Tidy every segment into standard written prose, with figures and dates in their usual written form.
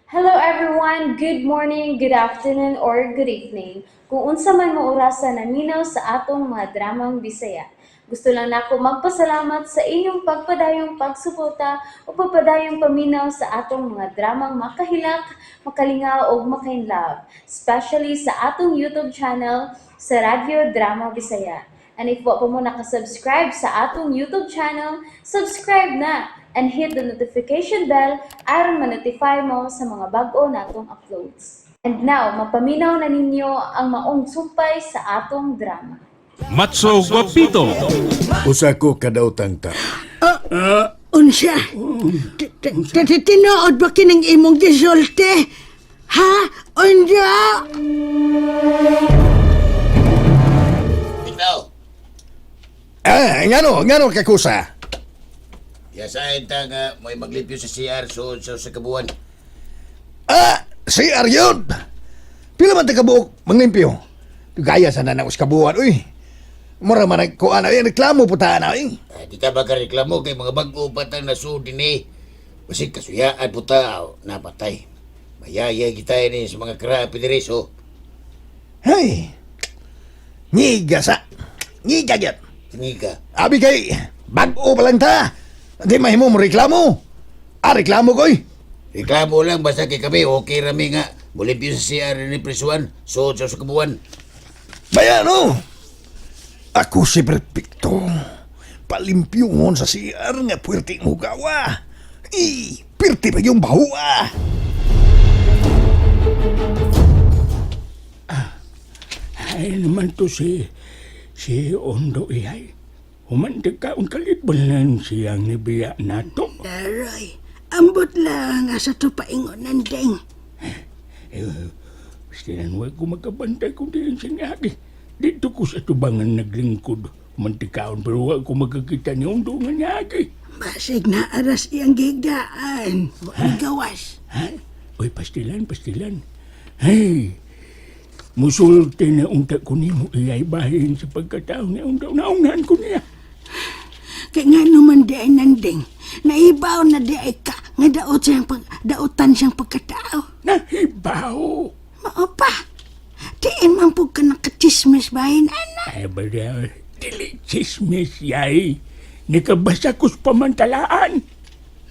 Hello everyone! Good morning, good afternoon, or good evening. Kung unsa man mo orasa naminaw sa atong mga dramang Bisaya. Gusto lang nako magpasalamat sa inyong pagpadayong pagsuporta o pagpadayong paminaw sa atong mga dramang makahilak, makalingaw ug makainlove, especially sa atong YouTube channel sa Radyo Drama Bisaya. And if wa pa mo nakasubscribe sa atong YouTube channel, subscribe na and hit the notification bell aron ma-notify mo sa mga bag-o natong uploads. And now, mapaminaw na ninyo ang maong sumpay sa atong drama. Matso Guapito. Usa ko kadaotang tao. Unsa? Tinuod ba kining imong gisulti? Ha? Unsa? Ikaw, Ah, ngano, ngano kakusa? yasahin ta nga may maglimpyo sa CR suod sa kabuan. Ah, si Aryon. Pila man ta kabuok manglimpyo? Gaya sa nanang kabuan, uy. Mura man nagkuan ay reklamo po ta na, uy. Ah, di ta ba ka reklamo kay mga bag-o pa tang nasuod din eh. Basig kasuyaan po ta, oh, napatay. Mayaya kita ini sa mga kra pidireso. Hey. Ngiga sa. Ngiga gyud. Tingiga. Abi kay bag-o pa lang ta. Di mahimo mo reklamo. Ah, reklamo koy. Reklamo lang basta kay kami okay rami nga. Mulimpyo sa CR ni Prisuan suod sa kabuan. Baya no. Ako si Perfecto. Palimpyungon sa CR nga puwerteng hugawa. I, pirti pa yung bahuwa. Ay naman to si Ondo iyay. Humandig ka ang kaliblan siyang nibiya nato. Daroy, ambot lang asa to paingon nandeng. Eh, sinan ko magkabantay kung di siya niagi. Dito ko sa tubangan naglingkod. Humandig kaon pero wa ko magkakita ni Ondo nga niagi. Basig na aras iyang gigdaan. Wa gawas. Ha? Uy, pastilan, pastilan. Hey, musulti na unta ko nimo iyay bahin sa pagkatao ni Ondo. Naungan ko niya. Kay nga naman di ay nandeng. Naibaw na di ay ka nga daot siyang pag, daotan siyang pagkatao. Nahibaw. Mao pa. Diin man po ka nakachismis bahin, ana. Ay, ba dili chismis yay. Nikabasa ko's pamantalaan.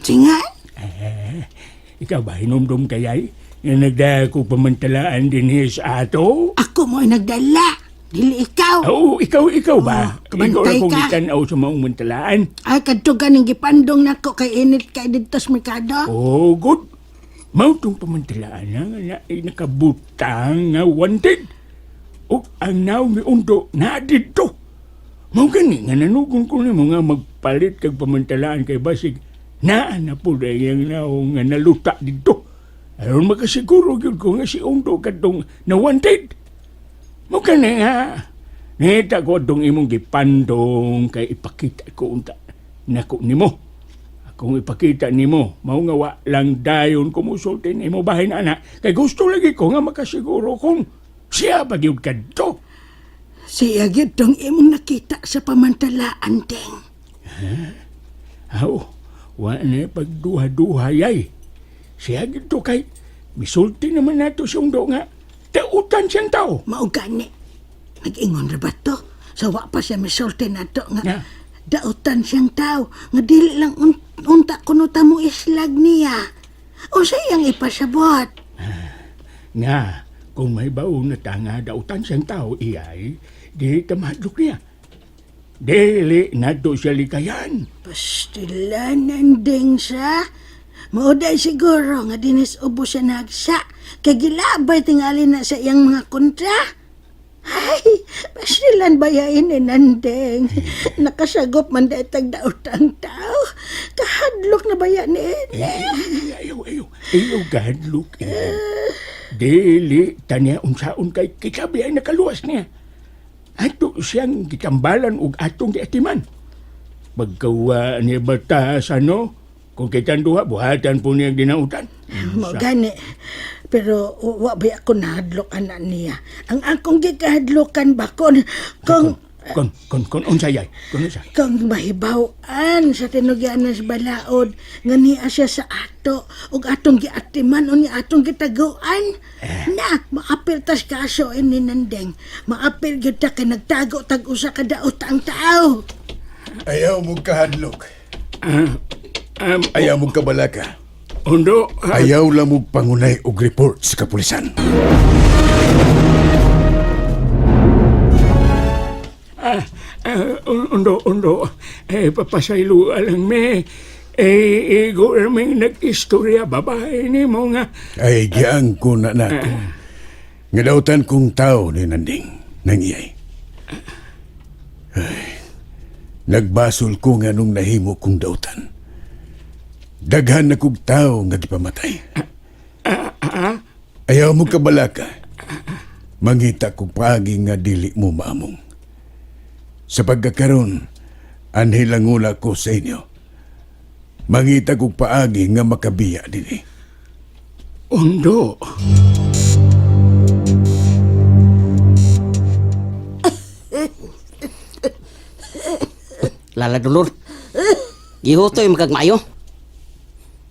Singan? Eh, ikaw ba, hinumdum kayay? Nga nagdaya ko pamantalaan din sa ato? Ako mo ay nagdala. Dili ikaw. Oo, ikaw, ikaw ba? Oh, kabantay ikaw na kong ka. gitanaw sa maong mantalaan. Ay, kadto ganing gipandong nako kay init kay didto sa merkado. Oh, good. Mao tong pamantalaan na nga na, ay nakabutang nga wanted. O ang naong ni Undo na didto. Mao gani nga nanugon ko nimo nga magpalit kag pamantalaan kay basig naa na po ang naong nga naluta didto. Aron makasiguro gyud ko nga si Undo kadtong na wanted. Mao gani nga nangita ko adtong imong gipandong kay ipakita ko unta nako nimo. Akong ipakita nimo, mao nga wa lang dayon kumusulti nimo bahin ana kay gusto lagi ko nga makasiguro kung siya ba gyud kadto. Siya gyud tong imong nakita sa pamantalaan, ding. Aw, wa na pagduha-duha yay. Siya gyud to kay misulti naman nato si Undo nga tautan siyang tao. Mao gani. Nag-ingon ra ba to? Sa wa pa siya misulti nato nga Nga. dautan siyang tao nga dili lang unta kuno ta mo islag niya. O sa iyang ipasabot. Nga, kung may baon na tanga dautan siyang tao iyay, di ta mahadlok niya. Dili nato siya likayan. Pastilanan ding sa. Mauday siguro nga dinis ubo siya nagsa. Kay gilabay tingali na sa iyang mga kontra. Ay, pastilan ba yain ni nandeng? Nakasagop man dahil tagdaot ang tao. Kahadlok na ba yan ni Eh, ayaw, ayaw. Ayaw, gadlok. Eh. Dili, tanya unsaon kay kitabi ay nakaluwas niya. Ato siyang gitambalan og atong giatiman. Pagkawa niya batas, ano? Kung kitang duha, buhatan po niya ginautan. Mao gani. Pero wa ba ako nahadlok anak niya. Ang akong gikahadlokan ba kung Kon unsa yay? Kon unsa? Kang mahibaw-an sa tinugyanan sa balaod nga niya siya sa ato ug atong giatiman unya atong gitaguan. Na, maapil tas kaso ini Nandeng. Maapil gyud ta kay nagtago tag usa ka daot ang tao. Ayaw mo kahadlok. Ayaw mo kabalaka. Undo, Ayaw lang mo pangunay og report sa kapulisan. Ah, undo, undo. Eh, papasaylo lang me. Eh, igo raming nag-istorya babae ni mo nga. Ay, giang ko na nako. Nga dautan kong tao ni Nanding, nang iyay. Ay, nagbasol ko nga nung nahimo kong dautan. Daghan na kong tao nga gipamatay. Ayaw mo kabalaka. Mangita kong paagi nga dili mo maamong. Sa pagkakaroon, anhi langula ko sa inyo. Mangita kong paagi nga makabiya dinhi. Undo. Lala Dolor. Gihutoy magkagmayo.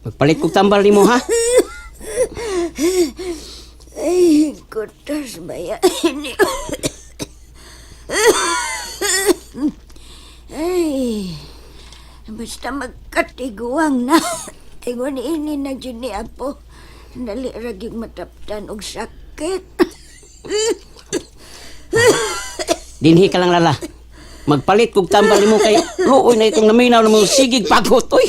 Magpalit kog tambal nimo ha. Ay, kutas ba yan? Ay, basta magkatiguang na. Tingon ini na dyan ni Apo. Dali raging mataptan og sakit. Dinhi ka lang lala. Magpalit kog tambal nimo kay luoy na itong naminaw nimo sigig pagot oy.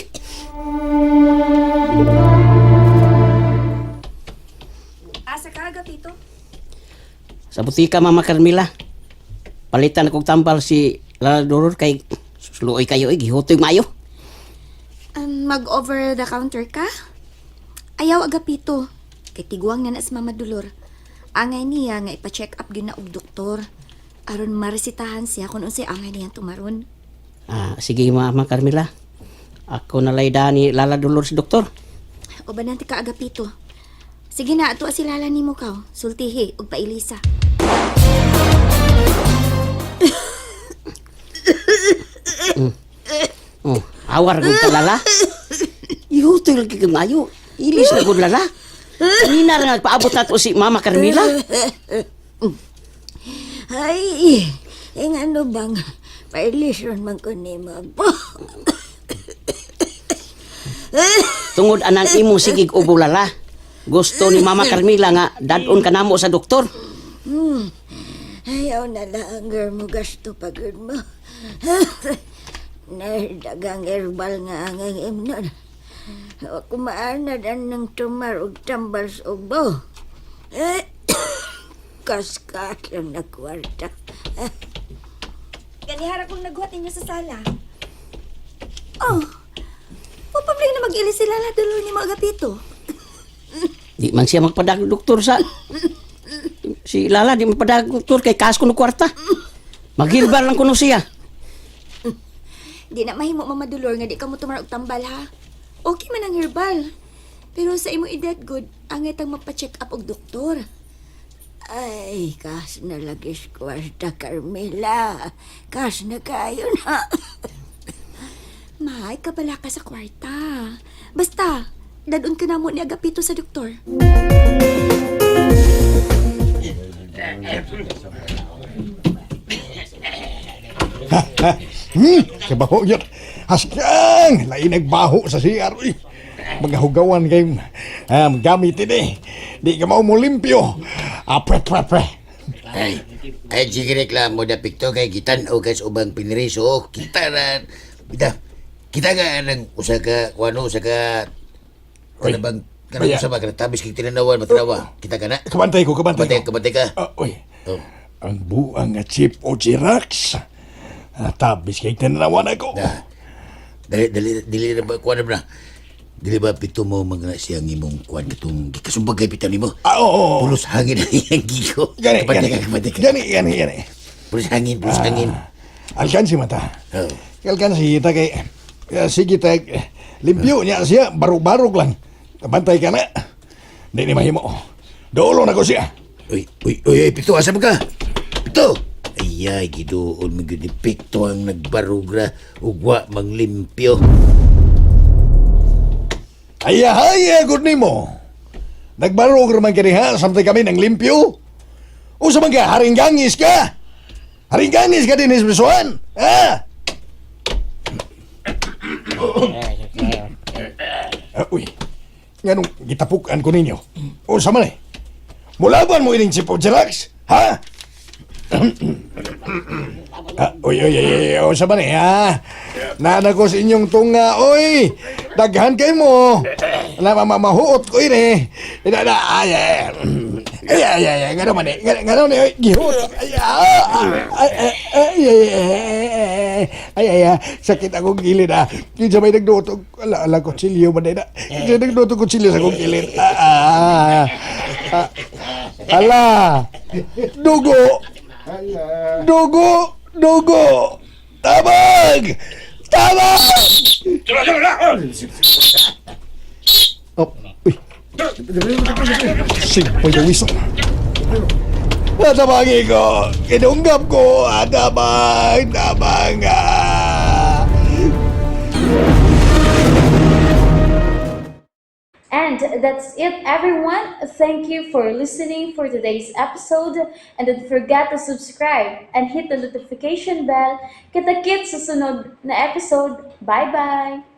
Asa ka, Agapito? Sa butika Mama Carmela. Palitan kog tambal si Lala Dolor kay luoy kayo oy gihutoy maayo. Mag-over the counter ka? Ayaw, Agapito. Kay tiguang na na si Mama Dolor. Angay niya nga ipa-check up gyud na og doktor. Aron maresitahan siya kung unsay angay niyang tumaron. Ah, sige Mama Carmela. Ako na ni Lala Dolor sa doktor. O banante ka, Agapito. Sige na, ato si Lala nimo kaw. Sultihi ug pailisa. Oh, awar kog ka lala. Gihutoy lagi kag maayo. Ilis na gud lala. Kanina ra nagpaabot na to si Mama Carmela. Ay, eh ano bang pailison man ko ni Apo. Tungod anang imong sigig ubo lala. Gusto ni Mama Carmela nga dadon ka namo sa doktor. Ayaw na lang, girl mo gasto pagod mo. Nahdagang herbal nga ang imnon. Wa kumaanad ang tumar og tambal sa ubo. Eh, kaskas lang na kwarta. Ganihara kong naghuhat ninyo sa sala. Oh, pupabling na mag-ilis si Lala Dolor ni mo, Agapito. Di man siya magpadag doktor sa si Lala di magpadag doktor kay kasko no kwarta. Maghilbar lang kuno siya. Di na mahimo Mama Dolor nga di ka mo tumar og tambal ha. Okay man ang herbal. Pero sa imo edad good, angay tang magpa-check up og doktor. Ay, kas na lagi sa kwarta, Carmela. Kas na kayo na. Mahay ka bala ka sa kwarta. Basta, dadun ka na mo ni Agapito sa doktor. Kabaho yun. Haskang! Lain nagbaho sa CR. Uy. Mga hugawan kay gamit ini. Di ka mao mo limpyo. Apre, pre, pre. Ay, ay sige reklamo na pikto kay gitan o kas ubang piniriso kita na kita kita nga nang usa ka kuano usa ka kana bang kana Baya. usa ba kana tabis kay tinanawan matanawa kita ka na Kabantay ko, kabantay kabantay ko. kabantay ka. Ah, uy. Oh. Ang buang nga chip o Xerox. Ah, tabis kay tinanawan ako. Na. Dali dali dili na ba kuano ba na dili ba pito mo mga siyang imong kuan katong gikasumbag kay pito nimo? Ah, oo, oo. Pulos hangin ang iyang gigo. Gani, Kabantay gani. ka, kabantay ka. Gani, gani, gani. Pulos hangin, pulos hangin. Alkansi mata. Oh. Alkansi kita kay sige ta limpyo niya siya barug-barug lang. Bantay ka na. Di ni mahimo. Dulo na ko siya. Uy, uy, uy, uy, pito, asa ba ka? Pito! Ay, Ayay, giduol mo gyud ni Pikto ang nagbarugra ug wa manglimpyo. Ay, ay, good nimo. Nagbarog raman ka diha, samtay kami ng limpyo. Usa man ka, haringgangis ka. Haringgangis ka din, Bisuan. Ha? Ah, uy, nganong gitapukan ko ninyo? Usa man eh. Mulaban mo ining Chipo Jerax, ha? Ah, uy, uy, uy, uy, usa man eh, ha? Nana ko sa inyong tunga, oy! Daghan kay mo! Na, mahuot ko ini. Na, na, ay, ay, ay, ay, ay, ay, ngano man eh, ngano ngano ni, oy, gihuot. Ay, ah, ay, ay, ay, ay, ay, ay, ay, ay, sakit akong gilid, ah. Kinsa may nagduot og, ala, ala, kutsilyo man na. Kinsa may nagduot og kutsilyo sa akong gilid. Ah, ah, ah, ala, dugo, dugo, dugo, tabag, tabag! Oh, uy. Simpoy na wiso. Natabagi ko. Kinunggap ko. Atabang, tabang. Ah. And that's it, everyone. Thank you for listening for today's episode. And don't forget to subscribe and hit the notification bell. Kita-kits sa sunod na episode. Bye-bye!